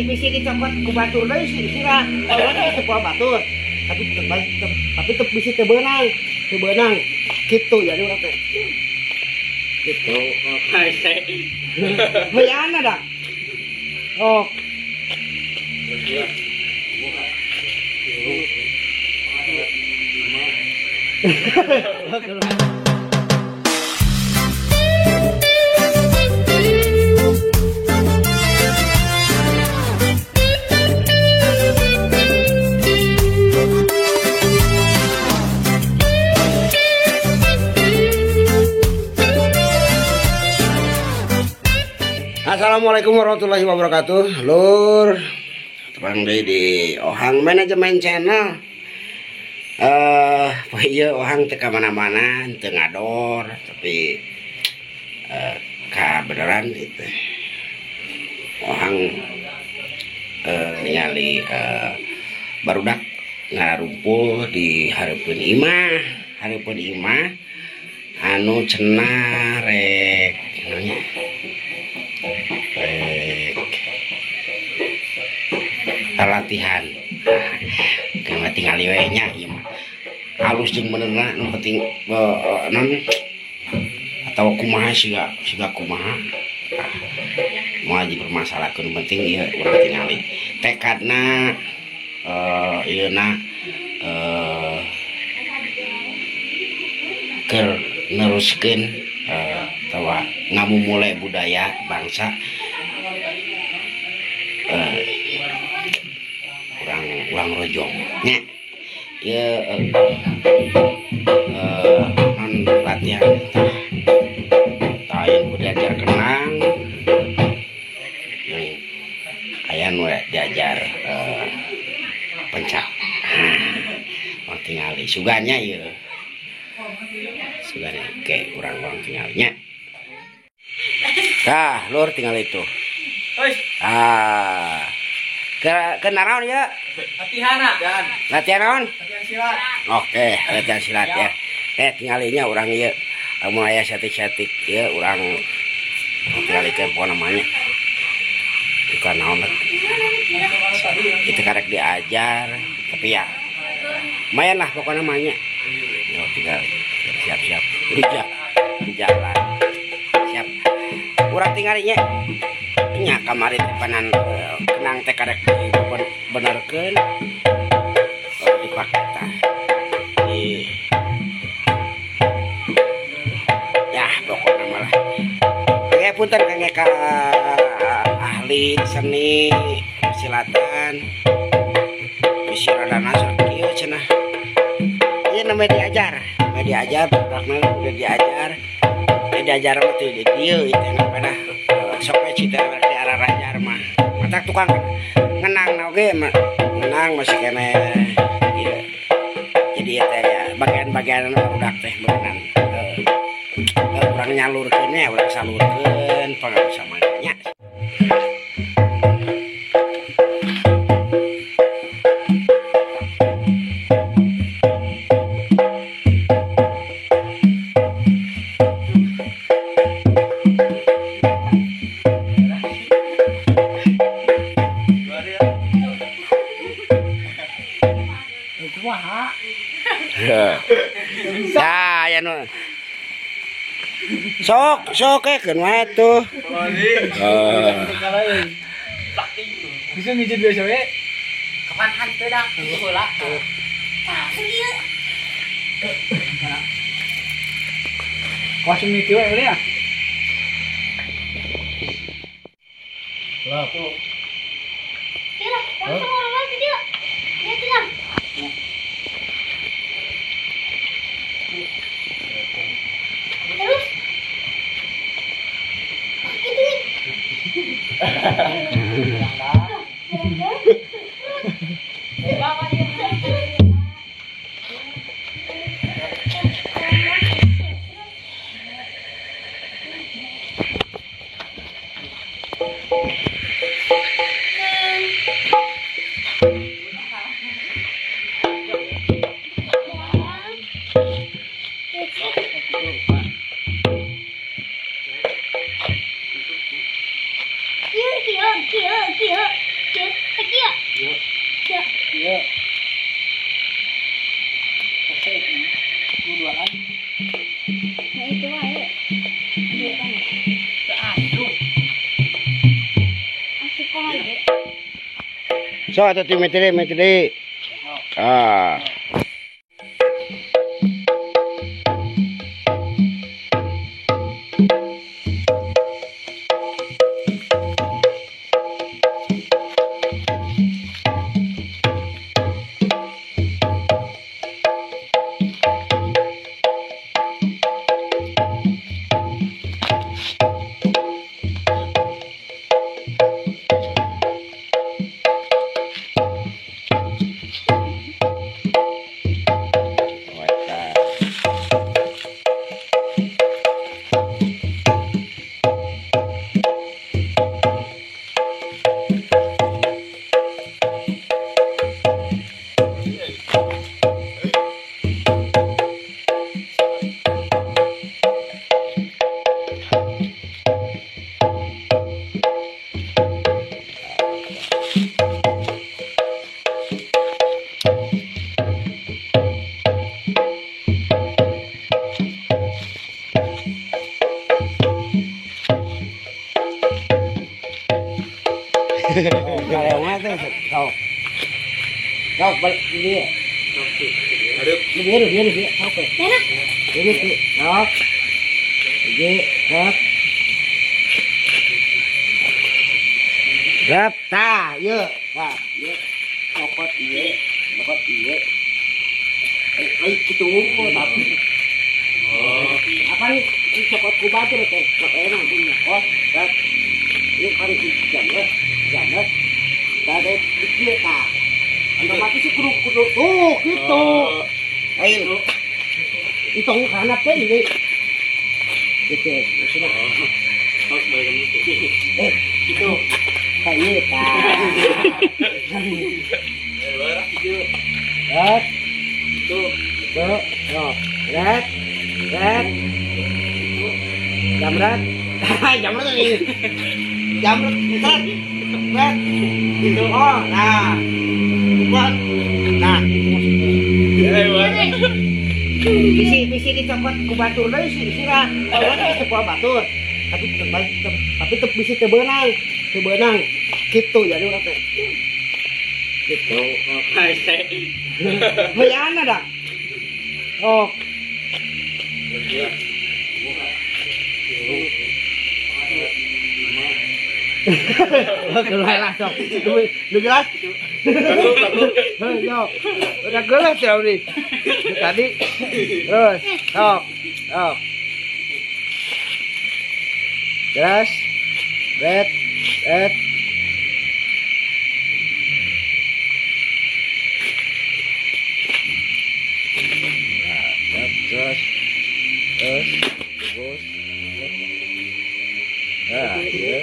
Bisi dicokot ku batur deui sira. Urang teh teu batur. Tapi tapi teu bisi teu beunang. Teu beunang. Kitu jadi urang teh. Gitu. Hese. Hayana dah. Oh. Assalamualaikum warahmatullahi wabarakatuh. Lur, tepang deui di Ohang Manajemen Channel. Ieu Ohang teu ka mana-mana, teu ngador, tapi kabeneran itu. Ohang ningali barudak ngarumpul di hareupeun imah anu cenah rek nya. Rek latihan. Nah, tinggal we nya ieu mah. Halus jeung benerna nu penting non atawa kumaha siga kumaha. Moal dipermasalahkeun penting ieu urang tingali. Tekadna ieu na keur neruskeun atawa ngamumule budaya bangsa urang rojong nya. Ieu non latihan tah aya nu diajar kenang yang aya nu diajar pencak. Urang tingali suganya ieu. Suganya oke urang tinggalinya. Tah, lur tinggal itu. Ah. Ke naraon ya? Latihan. Latihan naon? Latihan silat. Oke, latihan silat ya. Tinggalinya urang ieu mun aya satik-satik ieu urang tinggalikeun pokona namanya. Bukan naon. Itu karek diajar, tapi ya lumayan lah pokoknya namanya. Yo tinggal siap-siap di jalan. Siap. Urang tinggalinya nya kamari teh panan kenang teh karek dibenerkeun dipake tah di ya pokokna malah kangge punten kangge ka ahli seni persilatan bisi rada nasor kieu cenah ieu namanya diajar budakna udah diajar diajar mah teu di dieu itu pada sok we cita di arah rajar mah matak tukang ngenang na oge ngenang masih kene ieu jadi teh ya bagian-bagian budak teh beunang urang nyalurkeun nya urang salurkeun pangaruh nya. Nah, ya nu. Sok keun wae tuh. Bisa ngijin biasa we. Kapan hanteu dah? Heula. Tah, ieu. Langsung miti we ya. Lah tuh. Ieu lah, langsung urang wae ke dieu. Ieu tinggal. Terus itu nih. Kieu kieu kieu. Kieu teh kieu. Kieu. Kieu. Duaan. Nah itu wae. Duaan. Aduh. Asik wae. So atuh metri. Ah. Kaleungna teh sok. Sok balik dia. Dia sok. Mana? Ini sok. Ini sok. Rap tah ieu. Tah ieu. Cokot ieu, cokot ieu. Eh kitu unggul tapi. Oh. Apa nih cokot ku batur teh? Sok enak punya. Oh, rap. Ieu kan jam ya. Jamet, dari kita, otomatis sih kudu tuh gitu, ayo, hitung karena teh ini, gitu, maksudnya, gitu, kayak tak, itu, red, red, jamret, jamret ini, jamret, red. Gitu. Oh, nah. Buat. Nah, bisi dicokot ku batur deui sirah. Kalau geus teu batur. Tapi teu bisi teu beunang. Teu beunang. Kitu jadi urang teh. Gitu. Hese. Hayana dah. Oh. Keluar lah sok. Lu jelas? Yo. Udah gelas ya ini. Tadi terus sok. Sok. Jelas. Red. Red. Nah, terus. Terus. Terus. Nah, ya.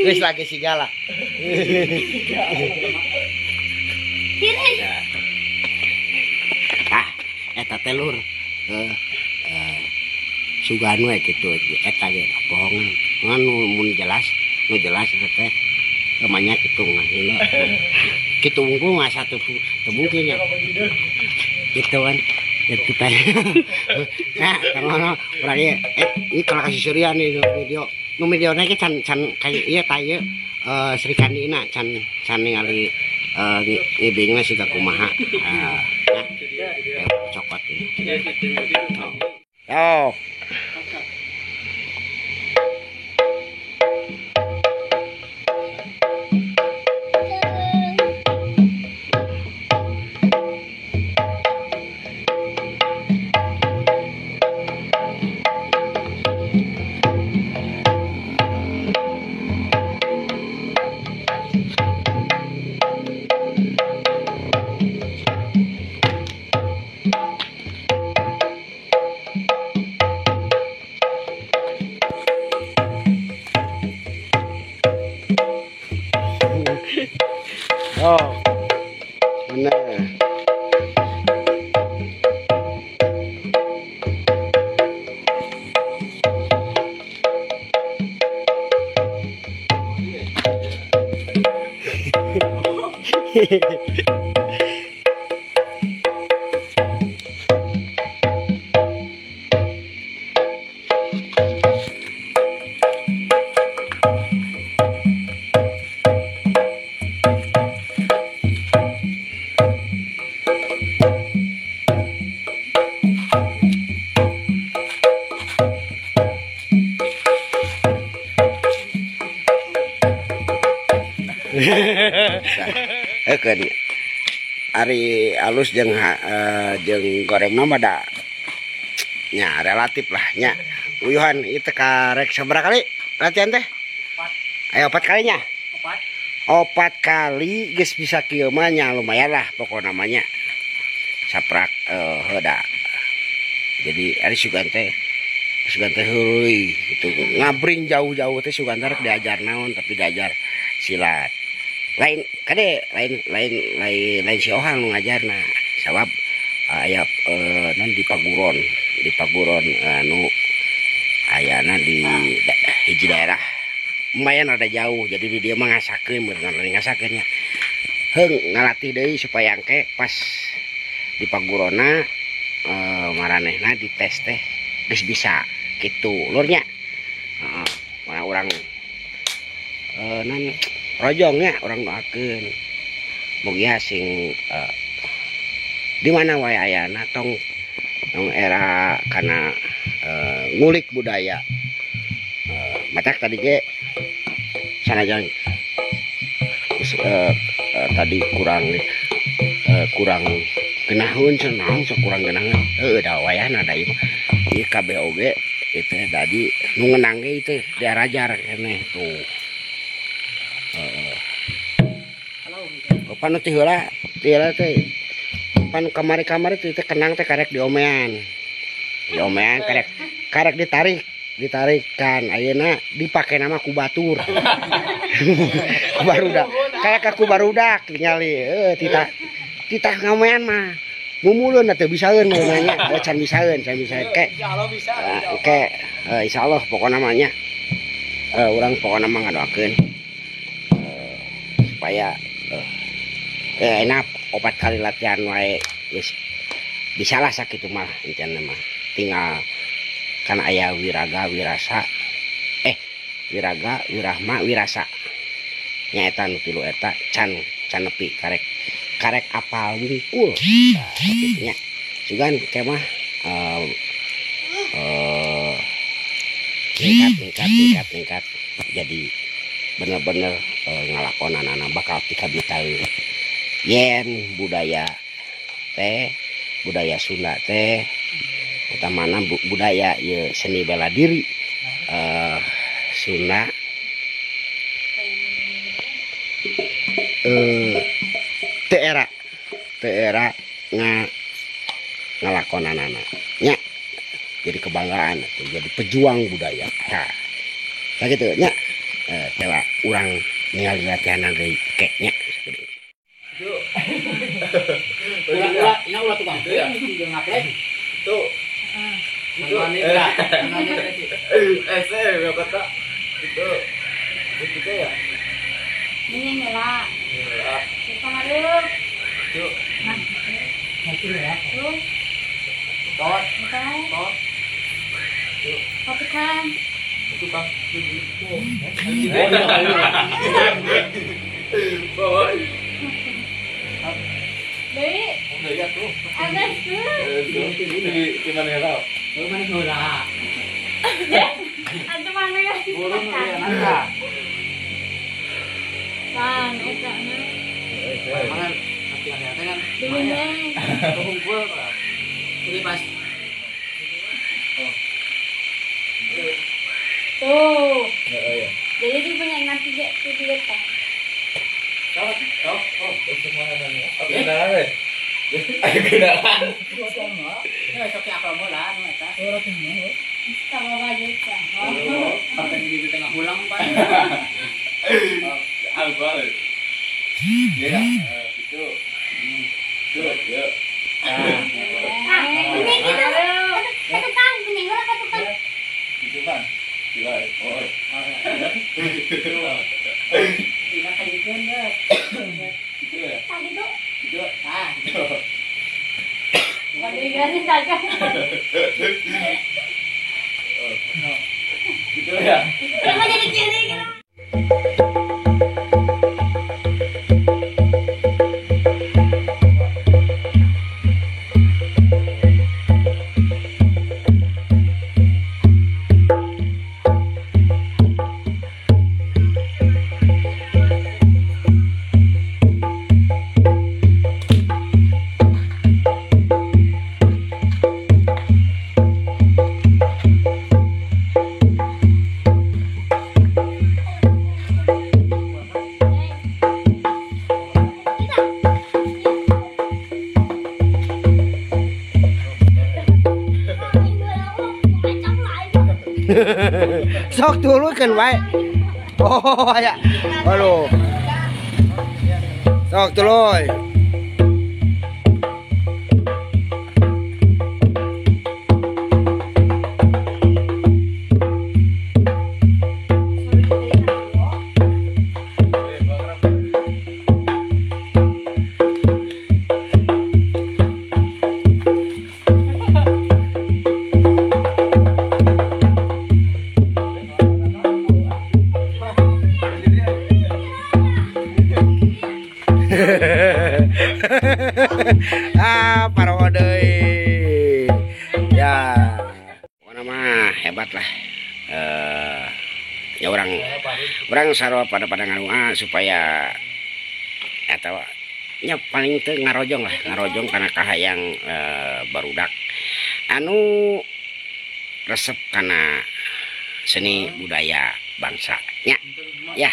Wis lagi sigala. Ah, eta teh lur. Sugan we kitu eta ge bohongan. Ngan mun jelas, nu jelas eta teh emangnya kitu ngahina. Kitu unggul mah satu teu mungkin ya. Gitu kan. Itu teh. Nah, karena urang ieu ini kalau kasih Surya nih video. Nu videona ge can can kayak ieu tah ieu Sri Kandi na can can ningali ngibingna siga kumaha. Nah, cokot. Oh. Heukeun ari alus jeung jeung gorengna mah da nya relatif lah nya. Uyuhan ieu teh karek sabaraha kali latihan teh? Ayo 4 kalinya. 4 kali geus bisa kieu mah nya lumayan lah pokona mah nya. Saprak heuh da. Jadi ari sugan teh heureuy gitu. Ngabring jauh-jauh teh sugan teh rek diajar naon tapi diajar silat. Lain kade lain lain lain lain si Ohang nu ngajarna sabab aya non di Paguron anu ayana di hiji daerah lumayan rada jauh jadi di dieu mah ngasakeun bener ngasakeun nya heung ngalatih deui supaya engke pas di Pagurona maranehna dites teh geus bisa kitu lur nya. Heeh, mana urang non rojongnya orang doakeun mugia sing di mana wae ayana tong tong era kana ngulik budaya matak tadi ge sanajan tadi kurang kurang genaheun cenah sok kurang genaheun heueuh da wayahna da ieu mah ieu kabeh oge itu tadi nu ngenang ge itu diarajar keneh tuh. Pan ti heula teh pan kamari-kamari teh kenang teh karek diomean. Diomean karek ditarik, ditarikan ayeuna dipake nama ku batur. Ku barudak. Karek ku barudak tingali heuh titah ngamean mah. Mumuleun teh bisaeun mun nanya, oh can bisaeun, can bisaeun ke. Insyaallah bisa. Ke insyaallah pokona mah nya. Urang pokona mah ngadoakeun supaya enak 4 kali latihan wae geus bisalah sakitu mah intina mah tinggal kan aya wiraga wirasa wiraga wirahma wirasa nya eta nu tilu eta can nepi karek apal wungkul nah, kitu nya sugan ke mah tingkat jadi bener-bener ngalakonanana bakal pikabitaeun yen budaya teh budaya Sunda teh utamana budaya ye seni bela diri Sunda teu era ngalakonanana nya jadi kebanggaan atuh jadi pejuang budaya tah sakitu nya. Kela urang ningali latihan deui ke nya. Ulah ulah tukang teuing ngaplek. Tuh. Kata itu. Itu ya. Ini lah. Kita Tuh. Nah. Tuh. Tot. Tot. Tuh. Tukang. Tukang. Deui. Deui atuh. Ada tuh. Di mana ya? Oh, mana heula. Atuh mana ya? Burung ya nangka. Pan eta na. Mana latihan teh kan? Kumpul ini pas. Tuh. Heeh ya. Jadi dia punya nanti dia tuh teh. Oh, semua namanya. Oke, nah, weh. Ayo kenalan. Ya, sok apa bola anu eta. Sama baju teh. Partai di tengah ulang, Pak. Alba. Ya, itu. Itu, ya. Ini kita ke tukang, punya ke tukang. Itu, Bang. Gila, oh. Tidak kayak gitu, enggak. Itu ya. Gitu ya. Jadi kiri gitu. Sok tuluykeun wae. Oh ya. Aduh. Sok tuluy. Ah, paro deui. Ya. Pokona mah hebat lah. Ya orang sarua pada ngarua supaya atau nya paling teu ngarojong lah, ngarojong kana kahayang barudak anu resep kana seni budaya bangsa nya. Ya,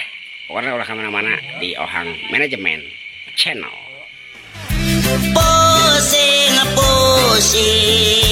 pokona ulah ka mana-mana di Ohang Manajemen Channel. Pusing, pusing.